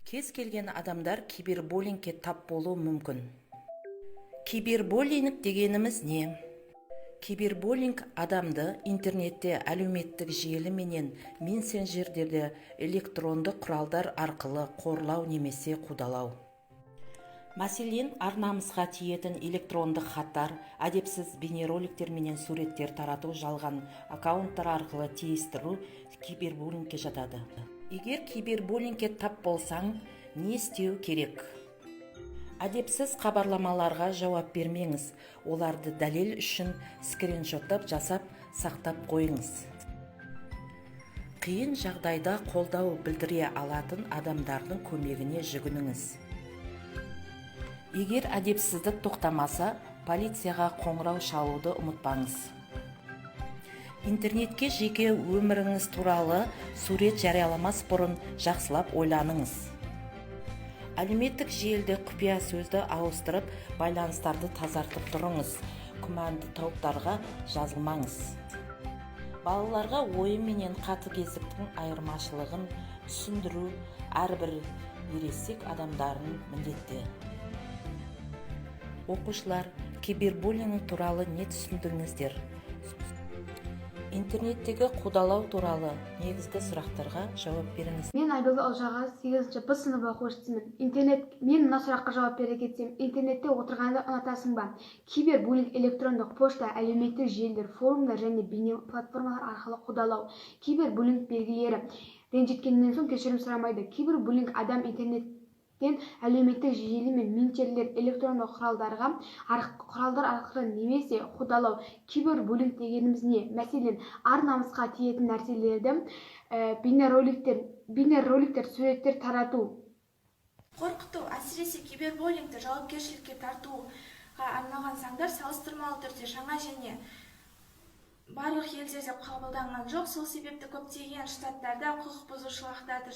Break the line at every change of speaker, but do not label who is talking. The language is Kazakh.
Кез келген адамдар кибербуллингке тап болуы мүмкін. Кибербуллинг дегеніміз не? Кибербуллинг – адамды интернетте, әлеуметтік желі менен мессенджерлерде электронды құралдар арқылы қорлау немесе қудалау. Мәселен, ар-намысқа тиетін электрондық хаттар, әдепсіз бейнероликтер менен суреттер тарату, жалған аккаунттар арқылы тиістіру кибербуллингке жатады. Егер кибербуллингке тап болсаң, не істеу керек? Әдепсіз хабарламаларға жауап бермеңіз, оларды дәлел үшін скриншоттап жасап, сақтап қойыңыз. Қиын жағдайда қолдау білдіре алатын адамдардың көмегіне жүгініңіз. Егер әдепсіздік тоқтамаса, полицияға қоңырау шалуды ұмытпаңыз. Интернетке жеке өміріңіз туралы сурет жарияламас бұрын жақсылап ойланыңыз. Әлеуметтік желіде құпия сөзді ауыстырып, байланыстарды тазартып тұрыңыз. Күмәнді топтарға жазылмаңыз. Балаларға ойын менен қатыгездіктің айырмашылығын түсіндіру әрбір ересек адамдардың міндеті. Оқушылар, кибербуллинг туралы не түсіндіңіздер? Интернеттегі қудалау туралы негізгі сұрақтарға жауап беріңіз.
Мен, Айбүбі Ұлжағаз, сегізінші Б сыныбы оқушысымын. Интернет мен мына сұраққа жауап бере кетсем: интернетте отырғанды ұнатасың ба? Кибербуллинг – электрондық пошта, әлеуметтік желілер, форумдар және бейне платформалар арқылы қудалау. Кибербуллинг белгілері: ренжіткеннен соң кешірім сұрамайды. Кибербуллинг – адам интернеттен, әлеуметтік желі мен мессенджерлер, электрондық құралдар арқылы немесе қудалау. Кибербуллинг дегеніміз не? Мәселен, ар-намысқа тиетін нәрселерді, бейнероликтер, суреттер тарату.
Қорқыту, әсіресе кибербуллингті жауапкершілікке тартуға арналған заңдар салыстырмалы түрде жаңа және барлық елдерде қабылданған жоқ. Сол себепті көптеген штаттарда құқық бұзушылықтарды